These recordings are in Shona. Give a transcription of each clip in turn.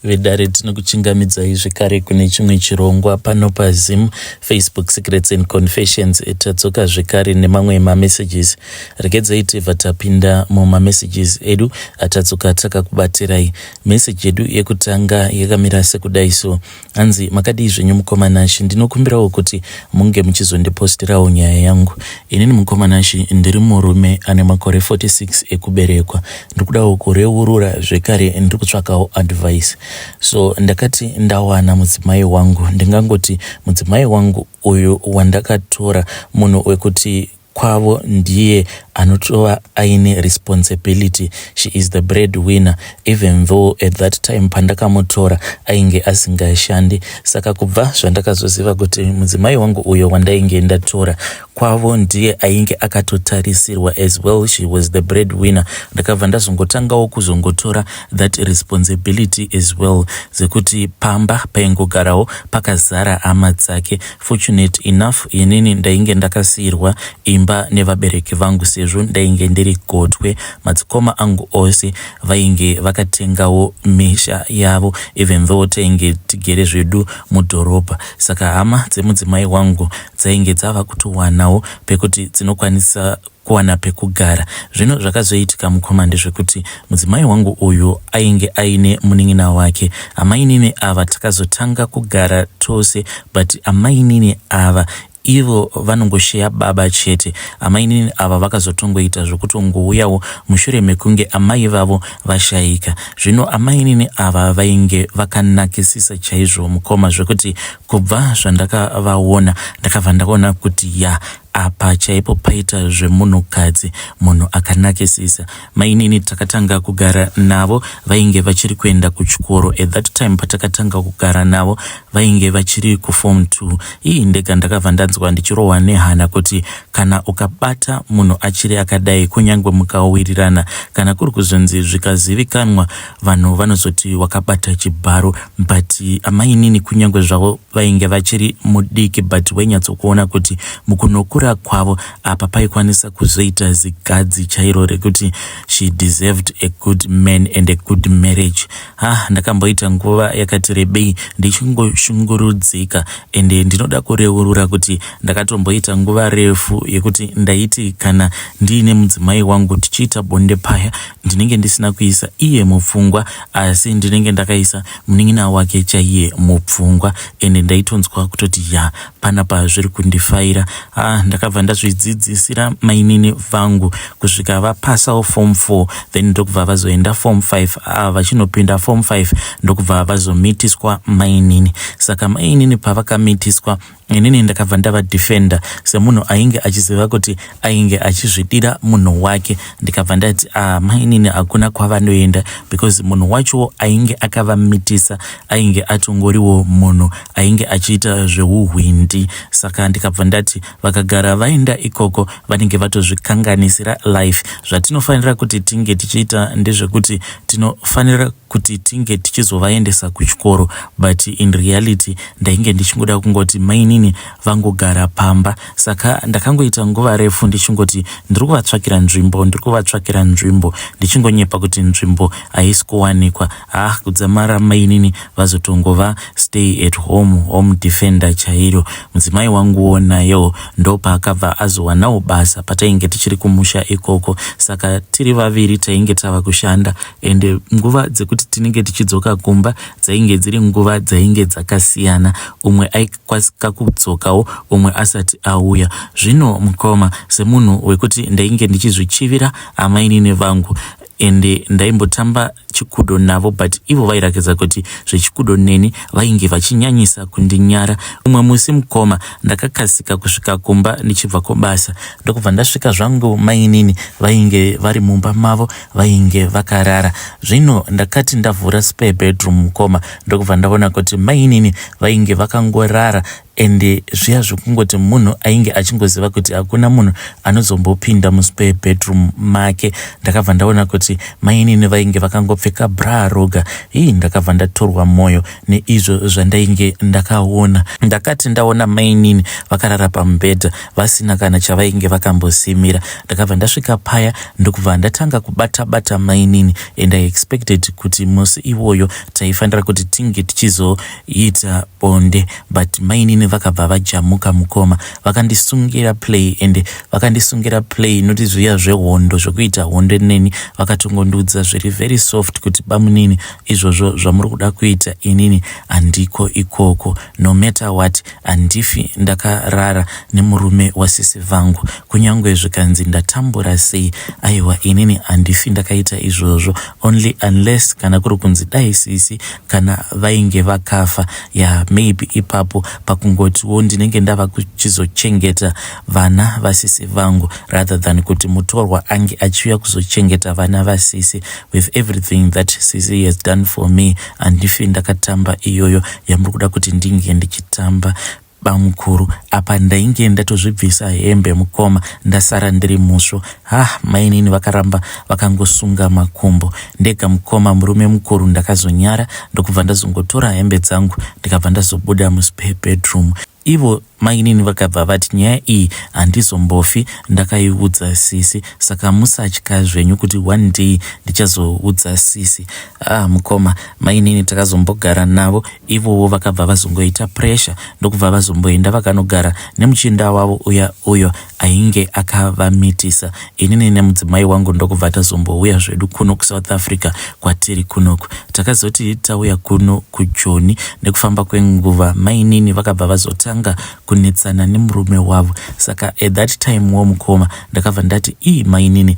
Vedare tinokuchingamidzai zvekare kune chimwe chirongwa pano paZim Facebook Secrets and Confessions. Tadzoka zvekare nemamwe mamessages. Regedzai tibva tapinda mumamessages edu atadzoka takakubatirai. Message yedu yekutanga yakamira sekudai so. Hanzi makadii zvenyu mukoma Nashy, ndinokumbirawo kuti munge muchizondipostirawo nyaya yangu. Inini mukoma Nashy ndiri murume ane makore 46 ekuberekwa. Ndiri kudawo kureurura zvekare ndiri kutsvakawo advice. So ndakati ndawana mudzimai wangu, ndingangoti mudzimai wangu uyu wandakatora munhu wekuti kwavo ndiye anotova aine responsibility she is the bread winner even though at that time pandakamutora ainge asingashandi saka kubva zvandakazoziva kuti mudzimai wangu uyo wandainge ndatora kwavo ndiye ainge akatotarisirwa as well she was the bread winner ndakabva ndazongotangawo kuzongotora that responsibility as well dzekuti pamba paingogarawo pakazara hama dzake Fortunate enough inini ndainge ndakasiirwa imba nevabereki vangu sezvo ndainge ndiri gotwe. Madzikoma angu ose vainge vakatengawo misha yavo even though tainge tigere zvedu mudhorobha. Saka hama dzemudzimai wangu dzainge dzava kutowanawo pekuti dzinokwanisa kuwana pekugara. Zvino zvakazoitika mukoma ndezvekuti mudzimai wangu uyu ainge aine munin'ina wake. Amainini ava takazotanga kugara tose but amainini ava ivo vanongosheya baba chete. Amainini ava vakazotongoita zvekutongouyawo mushure mekunge amai vavo vashaika. Zvino amainini ava vainge vakanakisisa chaizvo mukoma zvekuti kubva zvandakavaona ndakabva ndaona kuti ya Apa chaipo paita zvemunhukadzi, munhu akanakisisa. Mainini takatanga kugara navo vainge vachiri kuenda kuchikoro. At that time patakatanga kugara navo vainge vachiri kuform 2. Ii ndega ndakabva ndanzwa ndichirohwa nehana kuti kana ukabata munhu achiri akadai kunyangwe mukawirirana kana kuri kuzonzi zvikazivikanwa vanhu vanozoti wakabata chibharo but amainini kunyangwe zvavo vainge vachiri mudiki but wainyatsokuona kuti mukunokura kwavo apa paikwanisa kuzoita zigadzi chairo rekuti she deserved a good man and a good marriage. Ha, ndakamboita nguva yakati rebei ndichingoshungurudzika ende ndinoda kureurura kuti ndakatomboita nguva refu yekuti ndaiti kana ndiine mudzimai wangu tichiita bonde paya ndinenge ndisina kuisa iye mupfungwa asi ndinenge ndakaisa munin'ina wake chaiye mupfungwa ende ndaitonzwa kutoti ya panapa zviri kundifaira. Ah, ndakabva ndazvidzidzisira mainini vangu kusvika vapasawo form 4 then ndokubva vazoenda form 5. Ah, vachinopinda form 5 ndokubva vazomitiswa mainini. Saka mainini pavakamitiswa inini ndakabva ndavadefender semunhu ainge achiziva kuti ainge achizvidira munhu wake ndikabva ndati ah, mainini hakuna kwavanoenda because munhu wacho ainge akavamitisa ainge atongoriwo munhu ainge achiita zveuhwindi saka ndikabva ndati vakagara vaenda ikoko vanenge vatozvikanganisira life zvatinofanira kuti tinge tichiita ndezvekuti tinofanira kuti tinge tichizovaendesa kuchikoro but in reality ndainge ndichingoda kungoti mainini vangogara pamba saka ndakangoita nguva refu ndichingoti ndiri kuvatsvakira nzvimbo ndiri kuvatsvakira nzvimbo ndichingonyepa kuti nzvimbo haisi kuwanikwa ah kudzamara mainini vazotongova stay at home home defender chairo mudzimai wanguwo nayewo ndopaakabva azowanawo basa patainge tichiri kumusha ikoko saka tiri vaviri tainge tava kushanda ende nguva dzekuti tinenge tichidzoka kumba dzainge dziri nguva dzainge dzakasiyana umwe aikasika kudzokawo umwe asati auya zvino mukoma semunhu wekuti ndainge ndichizvichivira amainini vangu ende ndaimbotamba chikudo navo but ivo vairakidza kuti zvechikudo neni vainge vachinyanyisa kundinyara umwe musi mukoma ndakakasika kusvika kumba ndichibva kubasa ndokubva ndasvika zvangu mainini vainge vari mumba mavo vainge vakarara zvino ndakati ndavhura spare bedroom mukoma ndokubva ndaona kuti mainini vainge vakangorara Ende zviya zvekungoti munhu ainge achingoziva kuti hakuna munhu anozombopinda muspare bedroom make. Ndakabva ndaona kuti mainini vainge vakangopfeka bra roga. Hii, ndakabva ndatorwa mwoyo neizvo zvandainge ndakaona. Ndakati ndaona mainini vakarara pamubhedha vasina kana chavainge vakambosimira, ndakabva ndasvika paya ndokubva ndatanga kubata bata mainini, and I expected kuti musi iwoyo taifanira kuti tinge tichizoita bonde, but mainini vakabva vajamuka, mukoma. Vakandisungira play, and vakandisungira play noti zviya zvehondo, zvekuita hondo neni. Vakatongondiudza zviri very soft kuti, "Bamunini, izvozvo zvamuri kuda kuita, inini handiko ikoko. No matter what, handifi ndakarara nemurume wasisi vangu. Kunyange zvikanzi ndatambura sei, aiwa, inini handifi ndakaita izvozvo, only unless kana kuri kunzi dai sisi kana vainge vakafa, ya, maybe ipapo pakungotiwo ndinenge ndava kuchizochengeta vana vasisi vangu, rather than kuti mutorwa ange achiuya kuzochengeta vana vasisi. With everything that sisi has done for me, handifi ndakatamba iyoyo yamuri kuda kuti ndinge ndichitamba, bamukuru." Apa ndainge ndatozvibvisa hembe, mukoma, ndasara ndiri musvo. Ha, mainini vakaramba vakangosunga makumbo. Ndega, mukoma, murume mukuru, ndakazonyara ndokubva ndazongotora hembe dzangu, ndikabva ndazobuda muspare bedroom. Ivo mainini vakabva vati, "Nyaya iyi handizombofi ndakaiudza sisi, saka musatya zvenyu kuti one day ndichazoudza sisi." Ah, mukoma, mainini takazombogara navo. Ivowo vakabva vazongoita pressure, ndokubva vazomboenda vakanogara nemuchinda wavo uya, uyo ainge akavamitisa. Inini nemudzimai wangu ndokubva tazombouya zvedu kuno kuSouth Africa kwatiri kunoku. Takazoti tauya kuno kuJoni, nekufamba kwenguva mainini vakabva vazotanga kunetsana nemurume wavo. Saka at that time wo, mukoma, ndakabva ndati, "Ii, mainini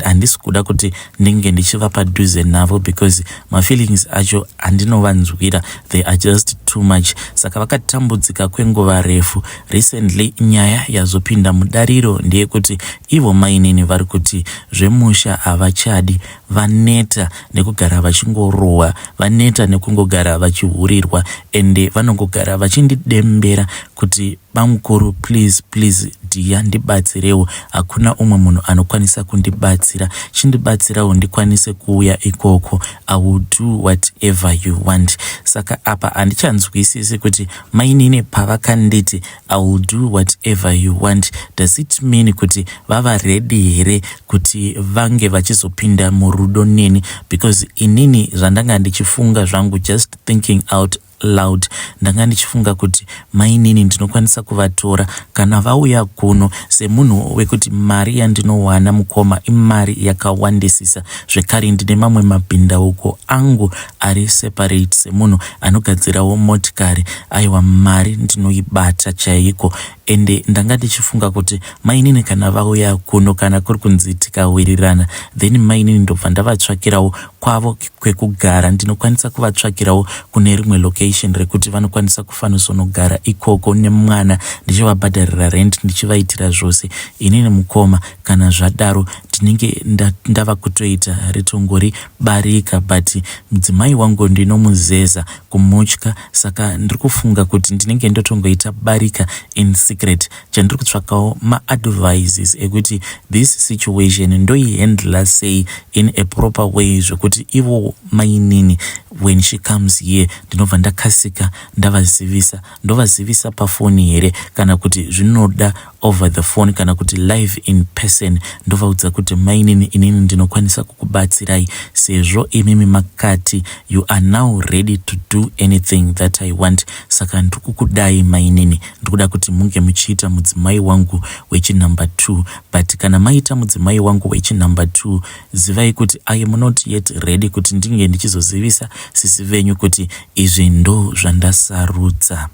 handisi kuda kuti ndinge ndichiva padhuze navo, because mafeelings acho handinovanzwira, they are just too much." Saka vakatambudzika kwenguva refu. Recently nyaya yazopinda mudariro ndeyekuti ivo mainini vari kuti zvemusha havachadi. Vaneta nekugara vachingorohwa, vaneta nekungogara vachihurirwa, ende vanongogara vachindidembera kuti, "Bamukuru, please, please dear, ndibatsirewo. Hakuna umwe munhu anokwanisa kundibatsira. Chindibatsirawo ndikwanise kuuya ikoko. I will do whatever you want." Saka apa handichanzwisisi kuti mainini pavakanditi, "I will do whatever you want," does it mean kuti vava ready here kuti vange vachizopinda murudo neni? Because inini zvandanga ndichifunga zvangu, just thinking out loud, ndanga ndichifunga kuti mainini ndinokwanisa kuvatora kana vauya kuno, semunhu wekuti mari yandinowana, mukoma, imari yakawandisisa. Zvekare ndine mamwe mabhindauko angu ari separate, semunhu anogadzirawo motikari. Aiwa, mari ndinoibata chaiko. Ende ndanga ndichifunga kuti mainini kana vauya kuno, kana kuri kunzi tikawirirana, then mainini ndobva ndavatsvakirawo kwavo kwekugara. Ndinokwanisa kuvatsvakirawo kune rimwe location rekuti vanokwanisa kufanosonogara ikoko nemwana, ndichivabhadharira rent, ndichivaitira zvose. Inini, mukoma, kana zvadaro ndinenge ndava kutoita ritongori barika, but mudzimai wangu ndinomuzeza kumutya. Saka ndiri kufunga kuti ndinenge ndotongoita barika in secret. Chandiri kutsvakawo maadvices ekuti this situation ndoihandla sei in a proper way, zvekuti ivo mainini when she comes here ndinobva ndakasika ndavazivisa. Ndovazivisa pafoni here, kana kuti zvinoda over the phone, kana kuti live in person? Ndovaudza kuti, "Mainini, inini ndinokwanisa kukubatsirai, sezvo imimi makati you are now ready to do anything that I want. Saka ndiri kukudai, mainini. Ndiri kuda kuti munge muchiita mudzimai wangu wechinumber 2. But kana maita mudzimai wangu wechinumber 2, zivai kuti I am not yet ready kuti ndinge ndichizozivisa sisi venyu kuti izvi ndo zvandasarudza."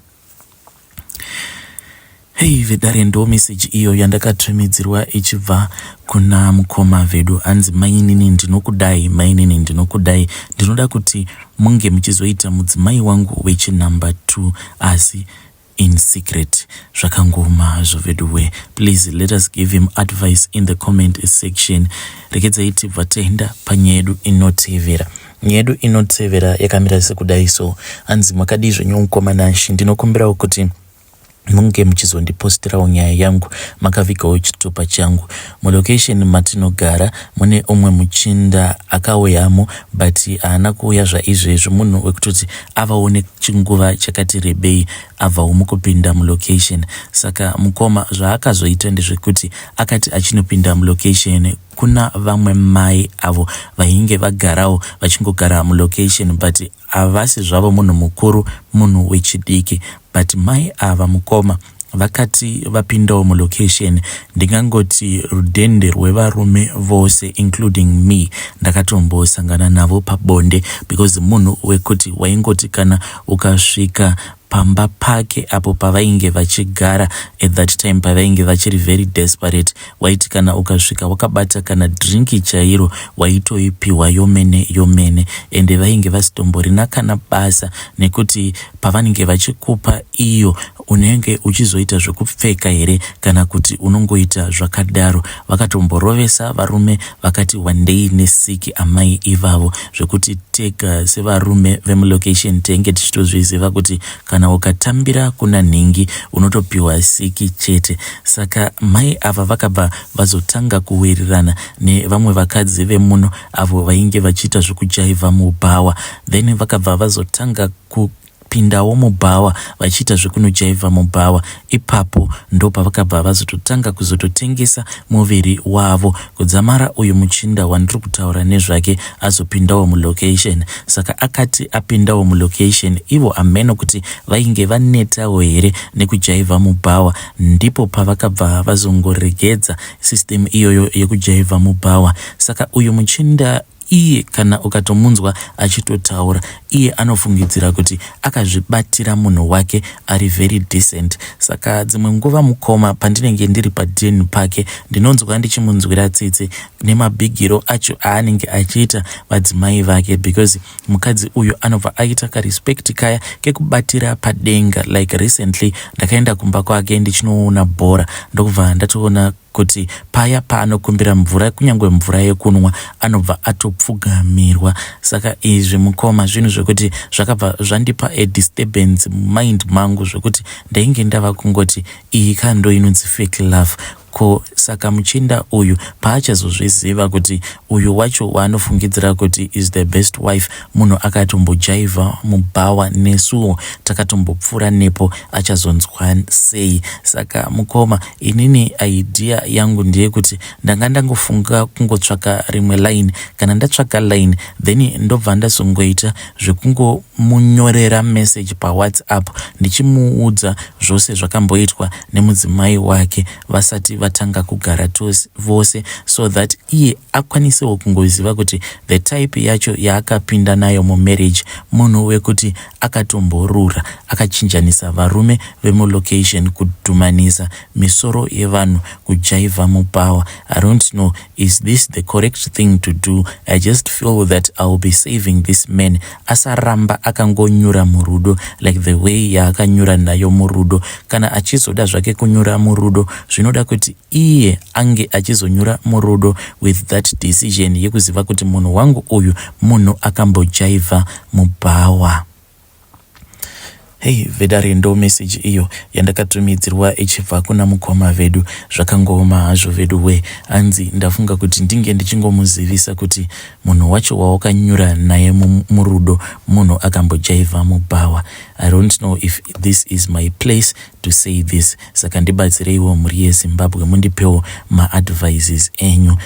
Hei vedare, ndo meseji iyo yandakatumidzirwa ichibva kuna mukoma vedu. Hanzi, "Mainini, ndinokudai. Mainini, ndinokudai. Ndinoda kuti munge muchizoita mudzimai wangu wechinumber 2, asi in secret." Zvakangoma hazvo veduwe. Please let us give him advice in the comment section. Rekedzai tibva taenda panyaya yedu inotevera. Nyaya yedu inotevera yakamira sekudai so. Hanzi, "Makadii zvenyu, mukoma Nashi? Ndinokumbirawo kuti Munge muchizondipostirawo nyaya yangu makavigawo chitupa changu. Mulocation matinogara mune umwe muchinda akauyamo but haana kuuya zvaizvezvi munhu wekutoti avawo nechinguva chakati rebei abvawo mukupinda mulocation. Saka mukoma zvaakazoita ndezvekuti akati achinopinda mulocation kuna vamwe mai avo vainge vagarawo vachingogara mulocation but Havasi zvavo munhu mukuru munhu wechidiki but mai ava mukoma vakati vapindawo mulocation ndingangoti rudhende rwevarume vose including me ndakatombosangana navo pabonde because munhu wekuti waingoti kana ukasvika pamba pake apo pavainge vachigara at that time pavainge vachiri very desperate waiti kana ukasvika wakabata kana drink chairo waitoipiwa yomene yomene ende vainge vasitomborina kana basa nekuti pavanenge vachikupa iyo unenge uchizoita zvekupfeka here kana kuti unongoita zvakadaro vakatomborovesa varume vakati wandei nesiki amai ivavo zvekuti tega sevarume vemulocation tenge tichitozviziva kuti kana ukatambira kuna nhingi unotopiwa siki chete saka mai ava vakabva vazotanga kuwirirana nevamwe vakadzi vemuno avo vainge vachiita zvekujaivha mubhawa then vakabva vazotanga ku pindawo mubhawa vachiita zvekunojaivha mubhawa ipapo ndopavakabva vazototanga kuzototengesa muviri wavo kudzamara uyu muchinda wandiri kutaura nezvake azopindawo mulocation saka akati apindawo mulocation ivo hameno kuti vainge vanetawo here nekujaivha mubhawa ndipo pavakabva vazongoregedza system iyoyo yekujaivha mubhawa saka uyu muchinda Iye kana ukatomunzwa achitotaura iye anofungidzira kuti akazvibatira munhu wake ari very decent. Saka dzimwe nguva mukoma pandinenge ndiri paden pake ndinonzwa ndichimunzwira tsitsi nemabhigiro acho aanenge achiita vadzimai vake because mukadzi uyu anobva aita karespect kaya kekubatira padenga like recently ndakaenda kumba kwake ndichinoona bhora ndokubva ndatoona kuti paya paanokumbira mvura kunyange mvura yekunwa anobva atopfugamirwa saka izvi mukoma zvinhu zvekuti zvakabva zvandipa a disturbance mumind mangu zvekuti ndainge ndava kungoti iyi ka ndo inonzi fake love ko saka muchinda uyu paachazozviziva kuti uyu wacho waanofungidzira kuti is the best wife munhu akatombojaivha mubhawa nesuwo takatombopfuura nepo achazonzwa sei saka mukoma Inini idea yangu ndeyekuti ndanga ndangofunga kungotsvaka rimwe line kana ndatsvaka line then ndobva ndazongoita zvekungomunyorera message pawhatsapp ndichimuudza zvose zvakamboitwa nemudzimai wake vasati vatanga kugara vose so that iye akwanisewo kungoziva kuti the type yacho yaakapinda nayo mumarriage munhu wekuti akatomborura akachinjanisa varume vemulocation kudhumanisa misoro yevanhu kujaivha mubhawa i don't know is this the correct thing to do i just feel that i will be saving this man asaramba akangonyura murudo like the way yaakanyura nayo murudo kana achizoda zvake kunyura murudo zvinoda kuti iye ange achizonyura murudo with that decision yekuziva kuti munhu wangu uyu munhu akambojaivha mubhawa. Hey vedare ndo message iyo yandakatumidzirwa ichibva kuna mukoma vedu zvakangooma hazvo vedu we hanzi ndafunga kuti ndinge ndichingomuzivisa kuti munhu wacho wawakanyura naye murudo munhu akambojaivha mubhawa i don't know if this is my place to say this saka ndibatsireiwo mhuri yezimbabwe mundipewo maadvices enyu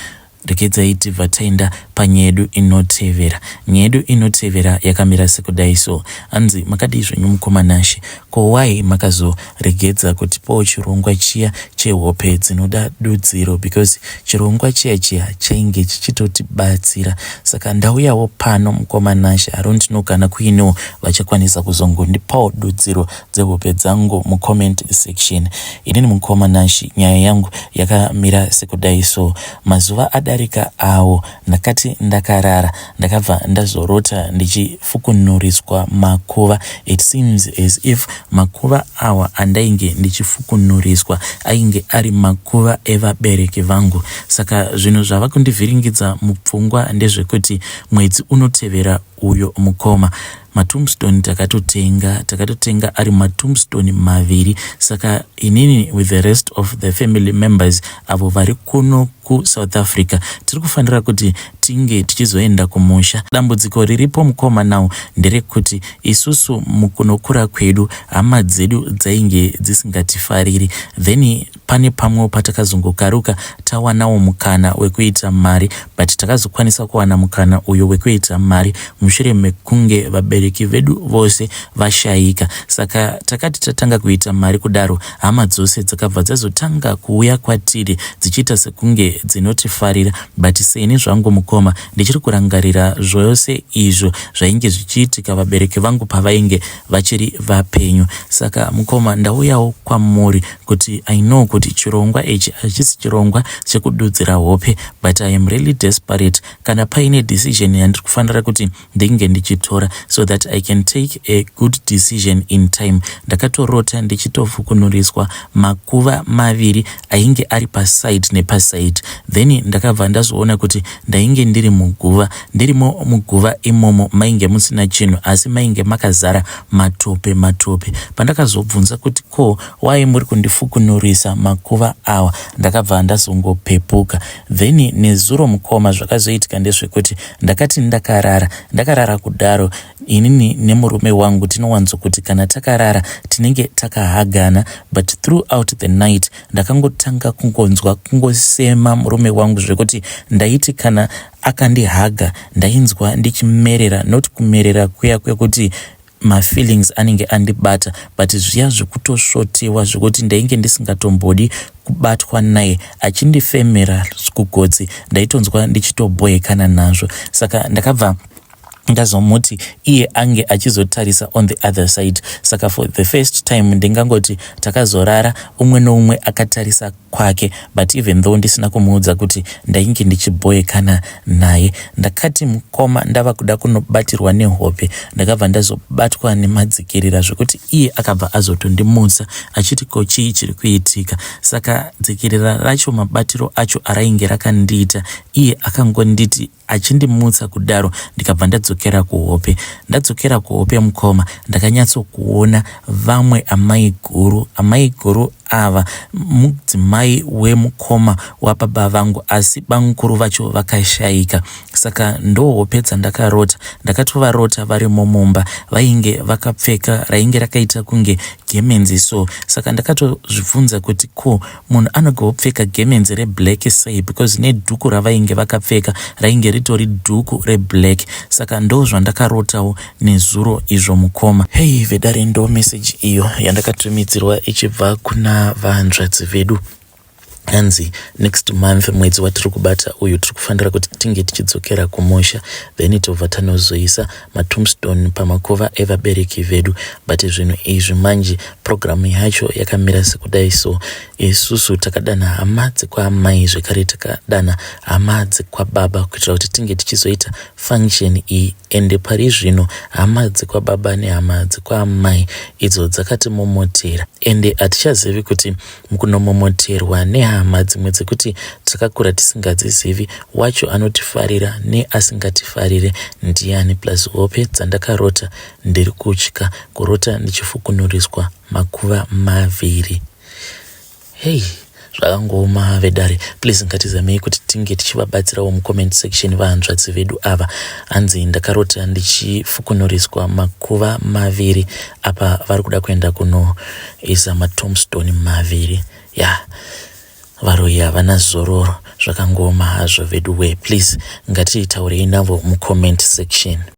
regedzai tibva taenda panyaya yedu inotevera nyaya yedu inotevera yakamira sekudai so hanzi makadii zvenyu mukoma Nashe ko why makazoregedza kutipawo chirongwa chiya chehope dzinoda dudziro because chirongwa chiya chiya chainge chichitotibatsira saka ndauyawo pano mukoma Nashe i don't know kana kuinewo vachakwanisa kuzongondipawo dudziro dzehope dzangu mucomment section inini mukoma Nashi nyaya yangu yakamira sekudai so mazuva adarika awo ndakati ndakarara ndakabva ndazorota ndichifukunuriswa makuva it seems as if makuva awa andainge ndichifukunuriswa ainge ari makuva evabereki vangu saka zvinhu zvava kundivhiringidza mupfungwa ndezvekuti mwedzi unotevera uyo mukoma. Matombstone takatotenga, takatotenga ari matombstone maviri. Saka inini with the rest of the family members avo vari kuno kuSouth Africa tiri kufanira kuti tinge tichizoenda kumusha. Dambudziko riripo mukoma now nderekuti isusu mukunokura kwedu hama dzedu dzainge dzisingatifariri. Then pane pamwewo patakazongokaruka tawanawo mukana wekuita mari, but takazokwanisa kuwana mukana uyu wekuita mari mushure mekunge vabereki vedu vose vashayika. Saka takati tatanga kuita mari kudaro, hama dzose dzakabva dzazotanga kuuya kwatiri dzichiita sekunge dzinotifarira. But seni zvangu mukoma ndichiri kurangarira zvose izvo zvainge zvichiitika vabereki vangu pavainge vachiri vapenyu. Saka mukoma, ndauyawo kwamuri kuti I know kuti chirongwa ichi hachisi chirongwa chekududzira hope, but I am really desperate. Kana paine decision yandiri kufanira kuti ndinge ndichitora so that I can take a good decision in time. Ndakatorota ndichitofukunuriswa makuva maviri ainge ari paside nepaside. Then ndakabva ndazoona kuti ndainge ndiri muguva. Ndirimo muguva imomo mainge musina chinhu, asi mainge makazara matope matope. Pandakazobvunza kuti ko wai muri kundifukunurisa makuva awa, ndakabva ndazongopepuka. Then nezuro mukoma, zvakazoitika ndezvekuti ndakati ndakarara, ndakarara kudaro, inini nemurume wangu tinowanzokuti kana takarara tinenge takahagana, but throughout the night ndakangotanga kungonzwa kungosema murume wangu, zvekuti ndaiti kana akandihaga ndainzwa ndichimerera. Not kumerera kuya kwekuti mafeelings anenge andibata, but zviya zvekutosvotewa, zvekuti ndainge ndisingatombodi kubatwa naye. Achindifemera kugotsi ndaitonzwa ndichitobhoekana nazvo. Saka ndakabva ndazomuti iye ange achizotarisa on the other side. Saka for the first time ndingangoti takazorara umwe noumwe akatarisa kwake, but even though ndisina kumuudza kuti ndainge ndichibhoekana naye. Ndakati mukoma ndava kuda kunobatirwa nehope, ndakabva ndazobatwa nemadzikirira, zvekuti iye akabva azotondimutsa achiti ko chii chiri kuitika. Saka dzikirira racho, mabatiro acho arainge rakandiita, iye akangonditi achindimutsa kudaro, ndikabva ndadzokera kuhope. Ndadzokera kuhope mukoma, ndakanyatsokuona vamwe amai guru. Amai guru ava mudzimai wemukoma wababa vangu, asi bamukuru vacho vakashayika. Saka ndohope dzandakarota. Ndakatovarota varimo mumba, vainge vakapfeka rainge rakaita kunge gemenzi so. Saka ndakatozvibvunza kuti ko munhu anogopfeka gemenzi reblack sei, because nedhuku ravainge vakapfeka rainge ritori dhuku reblack. Saka ndo zvandakarotawo nezuro izvo mukoma. Hei vedare, ndo meseji iyo yandakatumidzirwa ichibva kuna vahanzvadzi vedu. Hanzi next month, mwedzi watiri kubata uyu, tiri kufanira kuti tinge tichidzokera kumusha, then tobva tanozoisa matombstone pamakuva evabereki vedu. But zvinhu izvi manje, purogiramu yacho yakamira sekudai so. Isusu takadana hama dzekwaamai, zvekare takadana hama dzekwababa, kuitira kuti tinge tichizoita function iyi. Ende pari zvino hama dzekwababa nehama dzekwaamai idzo dzakatimomotera, ende hatichazivi kuti mukunomomoterwa nehama dzimwe dzekuti takakura tisingadzizivi, wacho anotifarira neasingatifarire ndiani. Plus hope dzandakarota, ndiri kutya kurota ndichifukunuriswa makuva maviri. Hei, zvakangooma vedare. Please ngatizamei kuti tinge tichivabatsirawo mucomment section vahanzvadzi vedu ava. Hanzi ndakarota ndichifukunuriswa makuva maviri, apa vari kuda kuenda kunoisa matombstone maviri. Ya yeah. Varoyi havana zororo. Zvakangooma hazvo vedu we. Please ngatitaurei navo mucomment section.